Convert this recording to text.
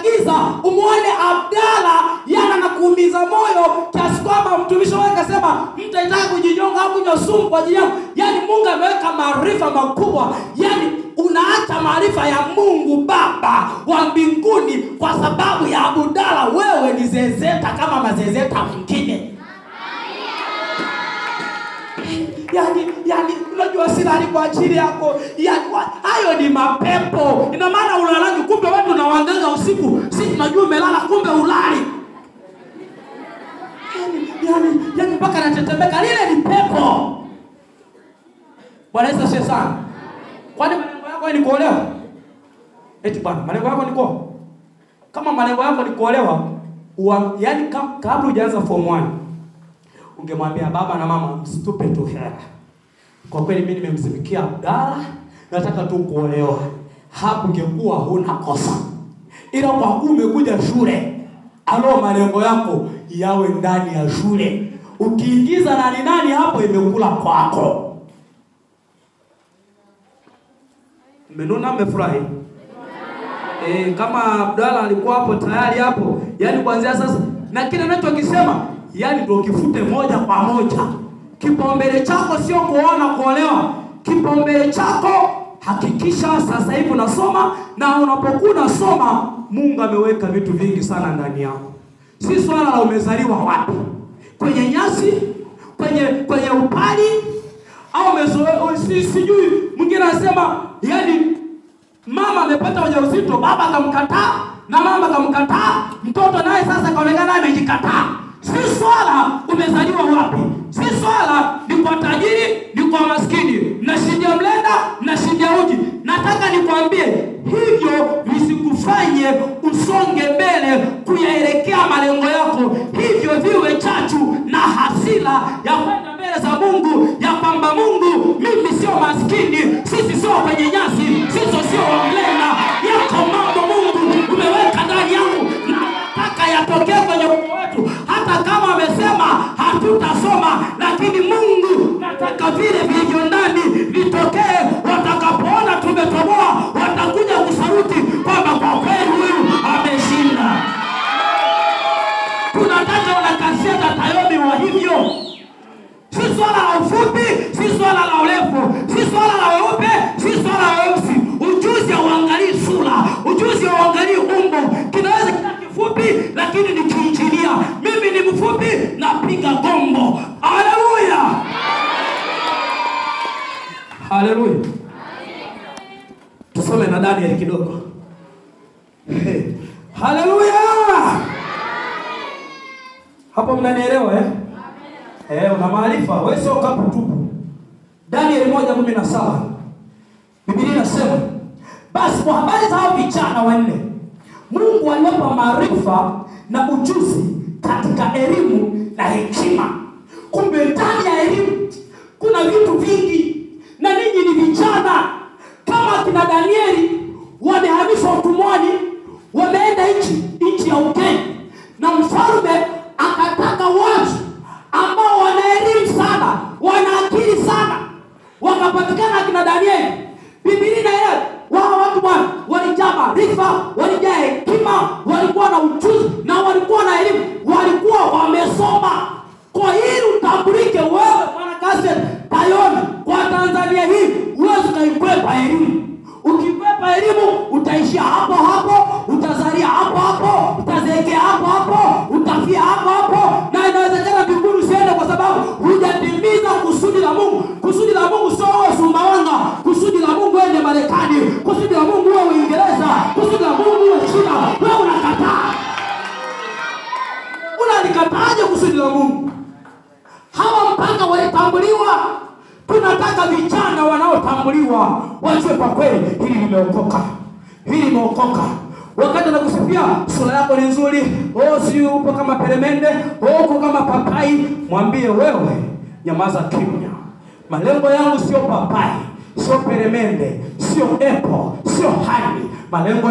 giza, umuone Abdalla yana na kuumiza moyo kiasi kwamba mtumishi wake akasema mtaitaka kujinyonga au kunywa sumu kwa ajili yangu. Yaani Mungu ameweka maarifa makubwa. Yaani unaacha maarifa ya Mungu Baba wa mbinguni kwa sababu ya Abdalla. Wewe ni zezeta kama mazezeta wengine. Yaani unajua silali kwa ajili yako. Yaani hayo ni mapepo. Ina maana ulalaji, kumbe wewe unawangaza usiku. Sisi tunajua umelala, kumbe ulali. Yaani mpaka anatetemeka. Lile ni pepo. Bwana Yesu asifiwe sana. Kwani malengo yako ni kuolewa? Eti bwana, malengo yako ni kuoa? Kama malengo yako ni kuolewa, yaani kabla hujaanza form 1 ungemwambia baba na mama, msitupe tu hela. Kwa kweli mimi nimemzimikia Abdalla, nataka tu kuolewa. Hapo ungekuwa huna kosa. Ila kwa kuwa umekuja shule, alo malengo yako yawe ndani ya shule. Ukiingiza nani nani hapo imekula kwako. Mmenona, mmefurahi? Kama Abdalla alikuwa hapo tayari hapo, yaani kuanzia sasa na kile ninachokisema, yaani ndio kifute moja kwa moja. Kipaumbele chako sio kuona kuolewa. Kipaumbele chako hakikisha sasa hivi unasoma, na unapokuwa unasoma Mungu ameweka vitu vingi sana ndani yako. Si swala la umezaliwa wapi, kwenye nyasi, kwenye upali, au umezoea sijui. Mwingine anasema yaani mama amepata ujauzito, baba akamkataa na mama akamkataa, mtoto naye sasa kaonekana amejikataa. Si swala umezaliwa wapi. Si swala ni kwa tajiri, ni kwa maskini, nashindia mlenda, nashindia uji. Nataka nikwambie hivyo visikufanye usonge mbele kuyaelekea malengo yako. Hivyo viwe chachu na hasira ya kwenda mbele za Mungu, ya kwamba Mungu, mimi sio maskini, sisi sio kwenye nyasi, sisi sio wa mlenda. Yako mambo Mungu umeweka ndani yangu na nataka yatokee kwenye ukoo wetu. Hata kama amesema hatutasoma, lakini Mungu nataka vile vilivyo ndani vitokee. Watakapoona tumetoboa, watakuja kusaluti kwamba kwa kweli huyu ameshinda. Tunataka wanakaseta Tayomi wa hivyo. Si swala la ufupi, si swala la urefu, si swala la weupe, si swala la weusi. Ujuzi hauangalii sura, ujuzi hauangalii umbo. Kinaweza kila kifupi lakini ni kiinjinia. Mimi ni mfupi napiga gombo. Haleluya. Haleluya. Tusome na Daniel kidogo. Haleluya. Hapo mnanielewa eh? Una maarifa, wewe sio kapu tupu. Daniel 1:17. Biblia inasema, basi kwa habari za hao vijana wanne, Mungu aliwapa maarifa na ujuzi katika elimu na hekima. Kumbe ndani ya elimu kuna vitu vingi, na ninyi ni vijana. Kama kina Danieli wamehamishwa utumwani, wameenda nchi ya ugeni, na mfalme akataka watu ambao wana elimu sana, wana akili sana, wakapatikana kina Danieli. Biblia inaeleza wao watu bwana walijaa maarifa, walijaa hekima, walikuwa na ujuzi na walikuwa na elimu, walikuwa wamesoma. Kwa hiyo utambulike wewe mwana Kasete Tayomi kwa Tanzania hii, huwezi kuikwepa elimu. Ukikwepa elimu utaishia hapo hapo, utazalia hapo hapo, utazeekea hapo hapo, utafia hapo hapo, na inawezekana mbinguni usiende kwa sababu hujatimiza kusudi la Mungu. Kusudi la Mungu sio wewe Sumbawanga, kusudi la Mungu wewe Marekani, kusudi la Mungu wewe Uingereza, kusudi la Mungu wewe China. Wewe unakataa. Unalikataaje kusudi la Mungu? Hawa mpaka walitambuliwa. Tunataka vijana wanaotambuliwa wajue kwa kweli hili limeokoka, hili limeokoka. Wakati anakusifia sura yako ni nzuri, oh si upo kama peremende, oh uko kama papai, mwambie wewe nyamaza kimya. Malengo yangu sio papai, sio peremende, sio apple, sio honey. Malengo